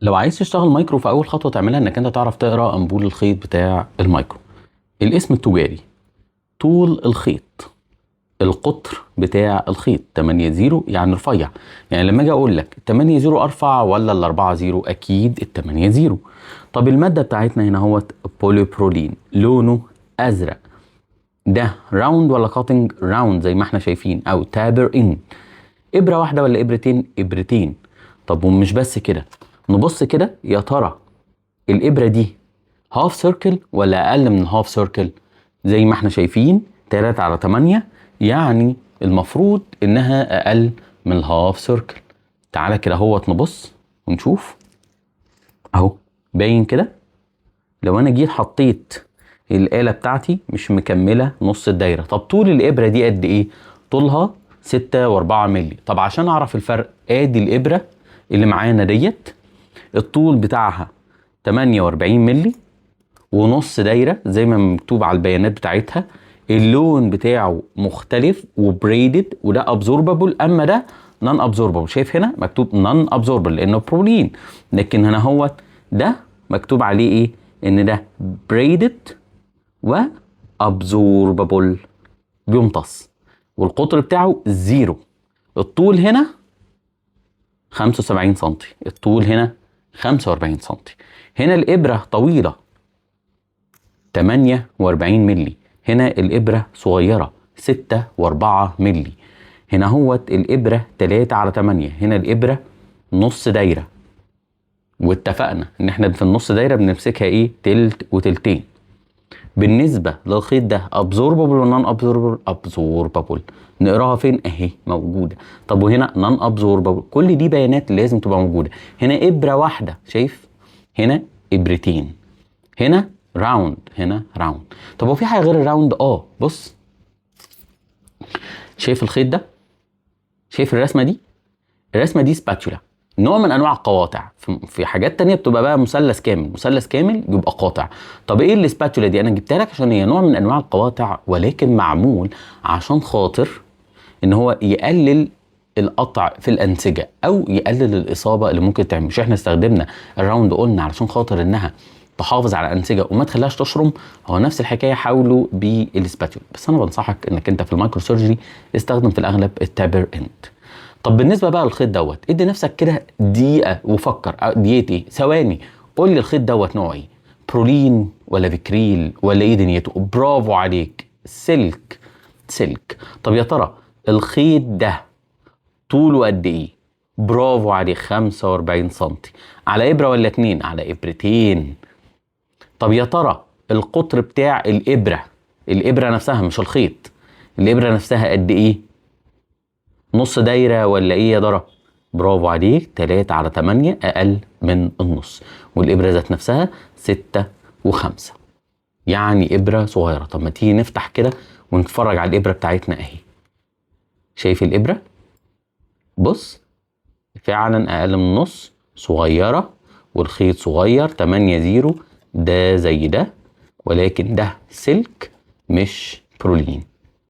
لو عايز تشتغل مايكرو، فاول خطوة تعملها انك انت تعرف تقرا امبول الخيط بتاع المايكرو. الاسم التجاري، طول الخيط، القطر بتاع الخيط 8 0 يعني رفيع. يعني لما اجي اقول لك 8 0 ارفع ولا ال 4 0؟ اكيد ال 8 0. طب المادة بتاعتنا هنا هو polypropylene، لونه ازرق. ده round ولا cutting؟ round زي ما احنا شايفين، او taper end. ابره واحدة ولا ابرتين؟ ابرتين. طب ومش بس كده، نبص كده، يا ترى الابره دي half circle ولا اقل من half circle؟ زي ما احنا شايفين 3 على 8، يعني المفروض انها اقل من ال half circle. تعالى كده اهوت نبص ونشوف، اهو باين كده. لو انا جيت حطيت الآلة بتاعتي مش مكملة نص الدايرة. طب طول الإبرة دي قد إيه؟ طولها 6 و4 ملي. طب عشان أعرف الفرق، آدي الإبرة اللي معانا ديت، الطول بتاعها 48 ملي ونص دايرة زي ما مكتوب على البيانات بتاعتها. اللون بتاعه مختلف و braided، وده absorbable، اما ده non absorbable. شايف هنا مكتوب non absorbable لانه prolene، لكن هنا هو ده مكتوب عليه ايه؟ ان ده braided و absorbable، بيمتص، والقطر بتاعه zero. الطول هنا 75 سنتي، الطول هنا 45 سنتي. هنا الإبرة طويلة 48 ملي، هنا الإبرة صغيرة 6 و4 ملي. هنا هوت الإبرة 3 على 8، هنا الإبرة نص دايرة، واتفقنا ان احنا في النص دايرة بنمسكها ايه؟ تلت وتلتين. بالنسبة للخيط ده absorbable ولا non absorbable؟ absorbable. نقراها فين؟ اهي موجودة. طب وهنا non absorbable. كل دي بيانات لازم تبقى موجودة. هنا إبرة واحدة، شايف؟ هنا إبرتين. هنا round، هنا round. طب هو في حاجة غير ال round؟ اه، بص، شايف الخيط ده؟ شايف الرسمة دي؟ الرسمة دي spatula، نوع من انواع القواطع. في حاجات تانية بتبقى بقى مثلث كامل، مثلث كامل يبقى قاطع. طب ايه ال spatula دي؟ انا جبتها لك عشان هي نوع من انواع القواطع، ولكن معمول عشان خاطر ان هو يقلل القطع في الانسجة او يقلل الاصابة اللي ممكن تعمل. مش احنا استخدمنا ال round قلنا علشان خاطر انها تحافظ على الانسجة وما تخليهاش تشرم؟ هو نفس الحكاية حاولوا بال spatula، بس انا بنصحك انك انت في ال microsurgery استخدم في الاغلب ال taper end. طب بالنسبة بقى للخيط دوت، ادي نفسك كده دقيقة وفكر، دقيقة ايه، ثواني. قول لي الخيط دوت نوعه ايه؟ prolene ولا vicryl ولا ايه دنيته؟ برافو عليك، silk، silk. طب يا ترى الخيط ده طوله قد ايه؟ برافو عليك، 45 سنتي. على ابره ولا اتنين؟ على ابرتين. طب يا ترى القطر بتاع الابره، الابره نفسها مش الخيط، الابره نفسها قد ايه؟ نص دايرة ولا ايه يا ترى؟ برافو عليك، 3 على 8، اقل من النص. والابره ذات نفسها 6 و5، يعني ابره صغيره. طب ما تيجي نفتح كده ونتفرج على الابره بتاعتنا. اهي، شايف الابره؟ بص، فعلا اقل من النص، صغيره، والخيط صغير 8 0. ده زي ده، ولكن ده silk مش prolene.